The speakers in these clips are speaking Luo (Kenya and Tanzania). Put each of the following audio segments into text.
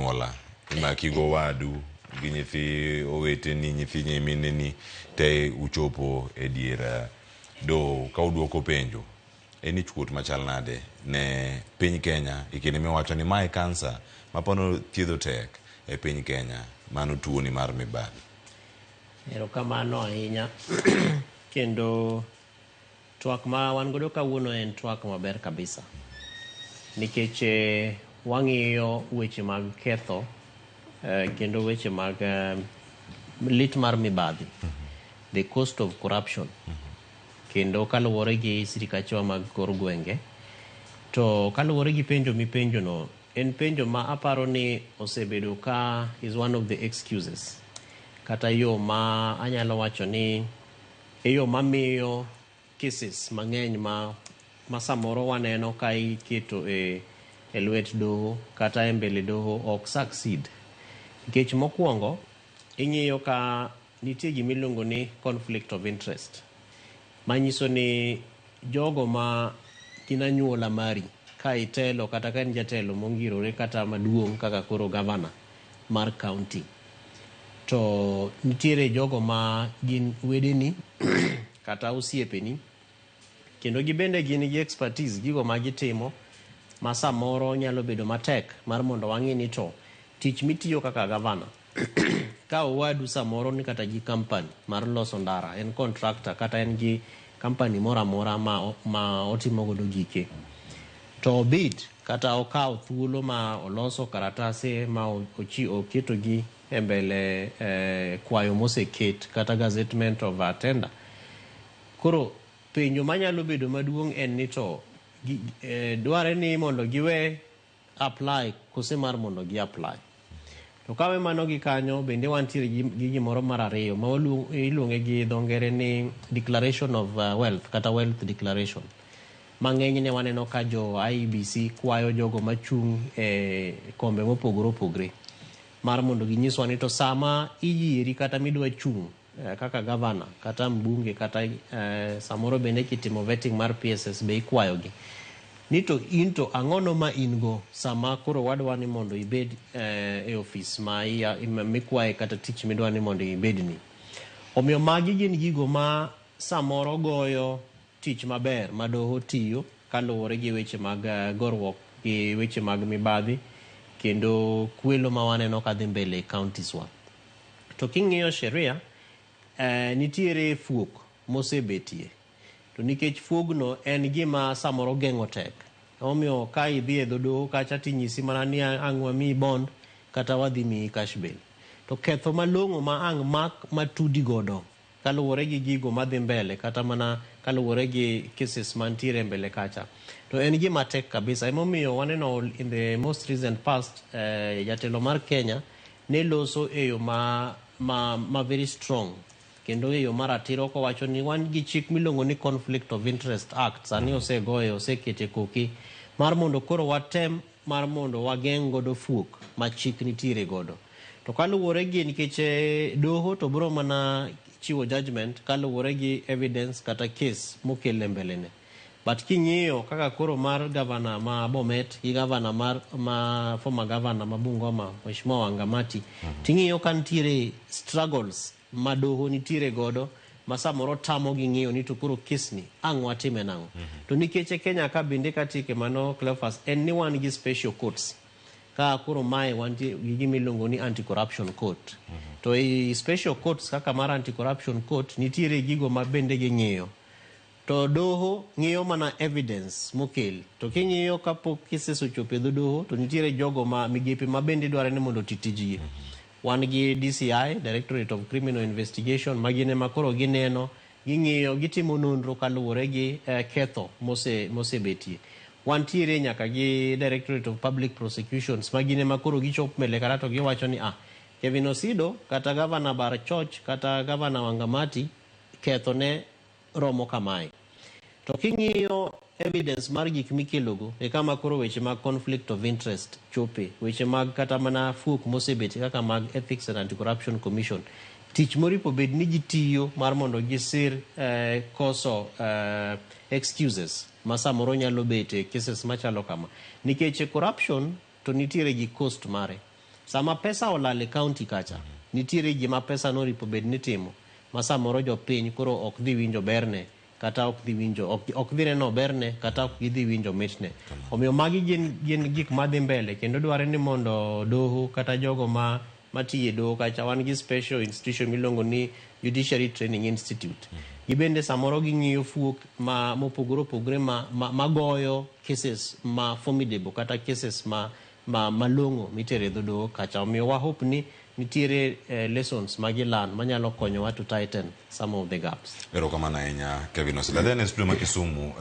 anyuola, imaki go wadu gi nyithi oweteni, nyithi nyimineni te uchopo e dier doho ka uduoko penjo. En ichkuot machal nade ne piny Kenya e kinde miwacho ni mae kansa mapano thiedho tek e piny Kenya mano tuoni mar mibadhi? Erokamano ahinya. Kendo twak ma wan godo kawuono en twak maber kabisa. Nikech wang'iyo weche mag ketho kendo weche mag lit mar mibadhi. The cost of corruption. Kendo kaluwore gi sirikachewa mag kor gwenge, to kaluwore gi penjo mipenjono, en penjo ma aparo ni osebedo ka is one of the excuses. Kata yo ma anyalo wacho ni e yo mamiyo cases mang'eny ma samoro waneno ka iketo e lwet doho kata e mbele doho ok succeed. Nikech mokwongo, ing'iyo ka nitie gima iluongo ni conflict of interest. Manyiso ni jogo ma gin anyuola mari ka itelo kata ka in jatelo mongirore kata maduong' kaka koro gavana mar county. To nitiere jogo ma gin wedeni kata osiepeni kendo gibende gin gi expertise gigo ma gitimo ma samoro nyalo bedo matek mar mondo wang'i ni to tich mitiyo kaka gavana ka owadu samoro ni kata gi company mar loso ndara en contractor kata en gi company moro amora ma otimo godo gike to obid kata okawo thuolo ma oloso karatase ma oketogi e mbele kwayo moseket kata gazettement of a tender. Koro penjo manyalo bedo maduong' en ni to dware ni mondo giwe apply kose mar mondo gi apply. To kawe mano gi kanyo bende wantiere gi gimoro mar ariyo ma iluonge gi dho ngere ni declaration of wealth kata wealth declaration. Ma ng'enyne waneno ka jo IEBC kwayo jogo machung' e kombe mopogore opogore mar mondo ginyiswa ni to sama iyieri kata midwa chung' kaka gavana kata mbunge kata samoro bende kitimo vetting mar PSS be ikwayogi ni to in to ang'ono ma in go sama koro wadwa ni mondo ibed e ofis ma mikwaye kata tich midwa ni mondo ibedni. Omiyo magi gin gigo ma samoro goyo tich maber ma doho tiyo kaluwore gi weche mag goruok gi weche mag mibadhi kendo kwelo ma waneno kadhi mbele e counties wa. To king'iyo sheria, nitiere fuok mosebetie. To nikech fuogno en gima samoro geng'o tek. Omiyo ka idhi e dho doho kacha tinyisi mana ni ang' wamiyi bond kata wadhi miyi cash bail. To ketho malong'o ma ang' mak matudi godo kaluwore gi gigo madhi mbele kata mana kaluwore gi cases mantiere e mbele kacha. To en gima tek kabisa. Emomiyo waneno in the most recent past jatelo mar Kenya ne loso e yo ma very strong kendo e yo mar ratiro kowacho ni wan gi chik miluongo ni Conflict of Interest Act sani osegoye osekete koki mar mondo koro watem mar mondo wageng' godo fuok ma chik nitiere godo. To kaluwore gi nikech doho to biro mana chiwo judgment kaluwore gi evidence kata case mokel e mbele ne. But king'iyo kaka koro mar gavana ma Bomet gi gavana mar ma former governor ma Bungoma Mheshimiwa Wangamati ting'iyo ka nitiere struggles ma doho nitiere godo ma samoro tamogi ng'iyo ni to koro case ni ang' watime nang'o. To nikech e Kenya ka bende katieke mano Cleophas en ni wan gi special courts ka koro mae wantie gi gima iluongo ni anti-corruption court. To e special courts kaka mar anti-corruption court nitiere gigo ma bende ging'iyo. To doho ng'iyo mana evidence mokel. To king'iyo kapok cases ochopo e dho doho to nitiere jogo ma migepe ma bende dware ni mondo oti tijgi. Wan gi DCI, Directorate of Criminal Investigation, ma gin ema koro gineno, ging'iyo, gitimo nonro kaluwore gi ketho mosebetie. Wantiere nyaka gi Directorate of Public Prosecutions, ma gin ema koro gichopo mbele kata to giwacho ni Kevin Osido kata Gavana Barchoch kata Gavana Wangamati ketho ne romo kamae. To king'iyo evidence mar gik mikelogo e kama koro weche mag conflict of interest chope, weche mag kata mana fuok mosebet kaka mag Ethics and Anti-Corruption Commission, tich moripo bed ni gitiyo mar mondo gisir koso excuses ma samoro nyalo bet e cases machalo kama. Nikech corruption to nitiere gi cost mare. Sama pesa olal e county kacha, nitiere gima pesa noripo bed ni timo ma samoro jopiny koro ok dhi winjo berne kata ok dhi winjo ok dhi neno berne kata ok gidhi winjo mitne. Omiyo magi gin gik madhi mbele kendo dware ni mondo doho kata jogo ma matiyo e doho kacha wan gi special institution miluongo ni Judiciary Training Institute. Gibende samoro ging'iyo fuok ma mopogore opogore ma magoyo cases ma formidable kata cases ma malong'o mitere e dho doho kacha. Omiyo wa hope ni nitiere lessons ma gilearn manyalo konyowa to tighten some of the gaps. Erokamano ahinya, Kevin Osila. Then e studio ma Kisumu,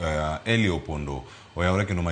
Eli Opondo oyawore kendo machiegni.